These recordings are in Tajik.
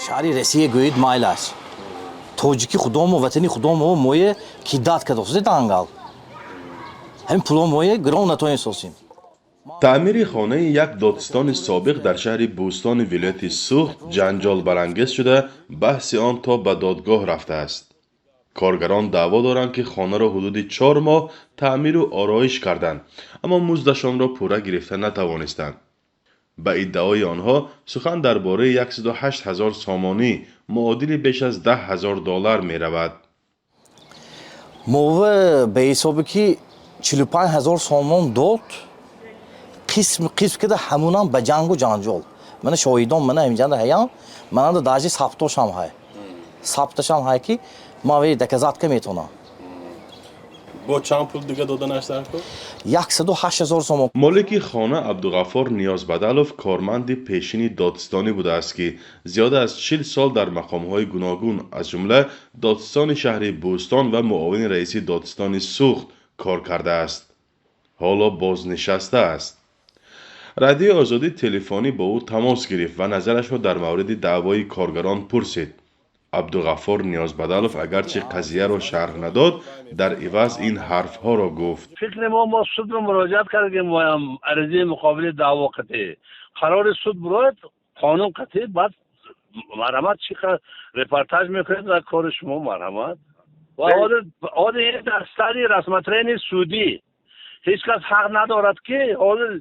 Шаҳри Россия гӯед, майлаш. Тоҷики худомо, ватани худомо мое кидать кадосузе дангал. Ҳамин пуло мое гирон натонистосим. Таъмири хонаи як додситони собиқ дар шаҳри Бӯстони вилояти Суғд ҷанҷолбарангез шуда, баҳси он то ба додгоҳ рафтааст. Коргарон даъво доранд, ки хонаро ҳудуди 4 моҳ таъмиру ороиш карданд, аммо муздашонро пурра гирифта натавонистанд. Ба иддаои онҳо, сухан дар бораи 108 ҳазор сомонӣ, муодили беш аз 10 ҳазор доллар меравад. Мова ба ҳисобе ки 45 ҳазор сомон дод, қисм қисм кида, ҳамунам ба ҷангу ҷанҷол. Мана шоҳидон мана ҳаминҷанда ҳаям, мананда даже сабтошам ҳай, сабташам ҳай, ки ман ве доказать ка метавонам. Бо чанд пул дига дода нашдар ку? 108 ҳазор сомон. Молики хона Абдуғаффор Ниёзбадалов корманди пешини додситонӣ будааст, ки зиёда аз 40 сол дар мақомҳои гуногун, аз ҷумла додситони шаҳри Бӯстон ва муовини раиси додситони Суғд кор кардааст. Ҳоло бознишаста аст. Радиои Озодӣ телефонӣ бо ӯ тамос гирифт ва назарашро дар мавриди даъвои коргарон пурсид. Абдуғаффор Ниёзбадалов агарчи қазияро шарҳ надод, дар иваз ин ҳарфҳоро гуфт: Фикри мо суд ба муроҷиат кардем, моям аризаи муқобили даъво қатъӣ, қарори суд бирояд, қонун қатъӣ, баъд марҳамат, чӣ репортаж мекунед ва кори шумо, марҳамат. Ва ҳозир дар стадии рассмотрения судӣ ҳеҷ кас ҳақ надорад, ки ҳозир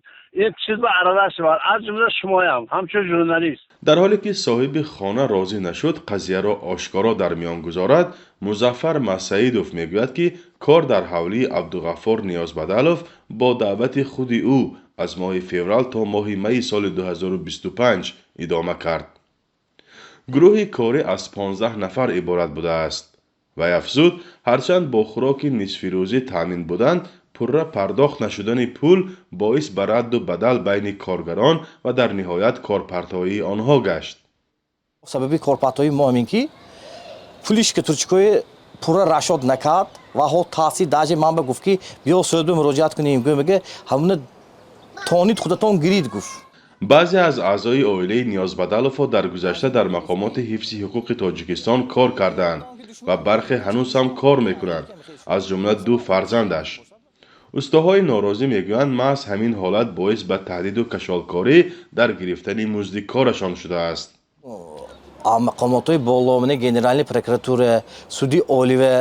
ин чиз ба аралаш шавад, аз ҷумла шумоям ҳамчун журналист. Дар ҳоле ки соҳиби хона розӣ нашуд қазияро ошкоро дар миён гузорад, Музаффар Масаидов мегӯяд, ки кор дар ҳавлии Абдуғаффор Ниёзбадалов бо даъвати худи ӯ аз моҳи феврал то моҳи майи соли 2025 идома кард. Гурӯҳи корӣ аз 15 нафар иборат будааст. Вай афзуд, ҳарчанд бо хӯроки нисфирӯзӣ таъмин буданд, пурра пардохт нашудани пул боис ба радду бадал байни коргарон ва дар ниҳоят корпартоии онҳо гашт. Сабаби корпартоии мо ҳамин, ки пули шикатурчикои пурра расчёт накард ва ҳо таъсир даже ман ба гуфт, ки биё суд ба муроҷиат кунем. Гӯ мега, ҳамуна тонид худатон гирид, гуфт. Баъзе аз аъзои оилаи Ниёзбадаловҳо дар гузашта дар мақомоти ҳифзи ҳуқуқи Тоҷикистон кор кардаанд ва бархе ҳанӯз ҳам кор мекунанд, аз ҷумла ду фарзандаш. Устоҳои норозӣ мегӯянд, маҳз ҳамин ҳолат боис ба таҳдиду кашолкорӣ дар гирифтани музди корашон шудааст. Мақомотҳои боло, генеральный прокуратура, суди олива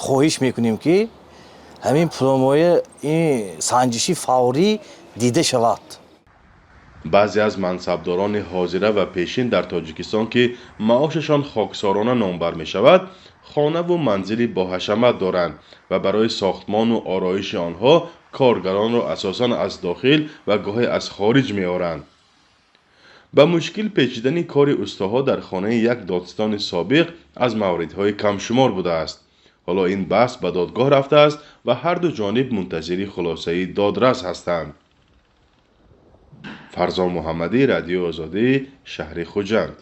хоҳиш мекунем, ки ҳамин пуломои ин санҷиши фаврӣ дида шавад. Баъзе аз мансабдорони ҳозира ва пешин дар Тоҷикистон, ки маошашон хоксорона номбар мешавад, хонаву манзили боҳашамат доранд ва барои сохтмону ороиши онҳо коргаронро асосан аз дохил ва гоҳе аз хориҷ меоранд. Ба мушкил печидани кори устоҳо дар хонаи як додситони собиқ аз мавридҳои камшумор будааст. Ҳоло ин баҳс ба додгоҳ рафтааст ва ҳарду ҷониб мунтазири хулосаи додрас ҳастанд. Фарзон Муҳаммадӣ, Радиои Озодӣ, шаҳри Хуҷанд.